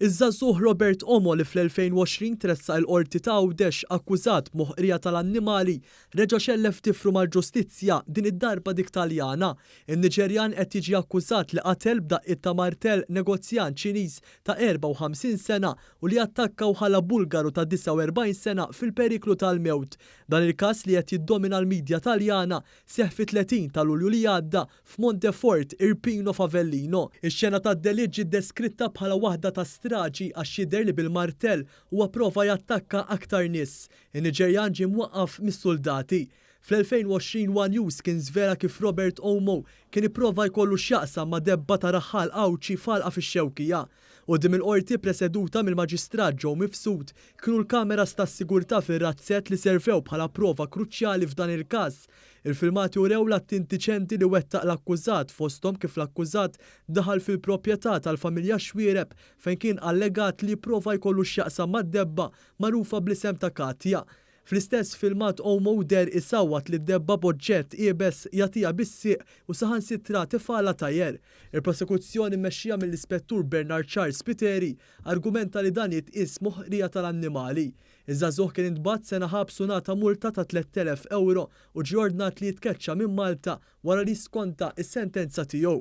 Iż-żagħżugħ Robert Omo li fl-2020 tressaq il-Qorti ta' Għawdex akkużat b'moħqrija tal-annimali reġa' xellef tifru mal-ġustizzja, din id-darba dik Taljana. In-Niġerjan qed jiġi akkużat li qatel b'daqqiet ta' martell negozjant Ċiniż ta' 54 sena u li attakka u ħalla Bulgaru ta' 49 sena fil-periklu tal-mewt. Dan il-każ li qed jiddomina l-midja Taljana seħħ fit-30 ta' Lulju li għadda f'Montefort, Irpino f'Avellino. Ix-xena tad-delitt ġiet deskritta bħala waħda ta' straġi għax jidher li bil-martell huwa pprova jattakka aktar nies. In-Niġerjan ġie mwaqqaf mis-suldati. Fl-2020 one News kien żvela kif Robert Omo kien ipprova jkollu x'jaqsam ma' debba ta' raħħal Għawdxi f'għalqa fix-Xewkija. Quddiem il-Qorti ppreseduta mill-Maġistrat Joe Mifsud kienu l-kameras tas-sigurtà fir-razzett li servew bħala prova kruċjali f'dan il-każ. Il-filmati urew l-atti indiċenti li wettaq l-akkużat fosthom kif l-akkużat daħal fil-proprjetà tal-familja Xuereb fejn kien allegat li jipprova jkollu x'jaqsam mad-debba magħrufa bl-isem ta' Katja. Fl-istess filmat Omo deher isawwat lid-debba b'oġġett iebes jagħtiha bis-sieq u saħansitra tefgħalha tajer. Il-prosekuzzjoni mmexxija mill-Ispettur Bernard Charles Spiteri argumenta li dan jitqies moħqrija tal-annimali. Iż-żagħżugħ kien intbagħat sena ħabs u ngħata multa ta' €3,000 u ġie ordnat li jitkeċċa minn Malta wara li jiskonta s-sentenza tiegħu.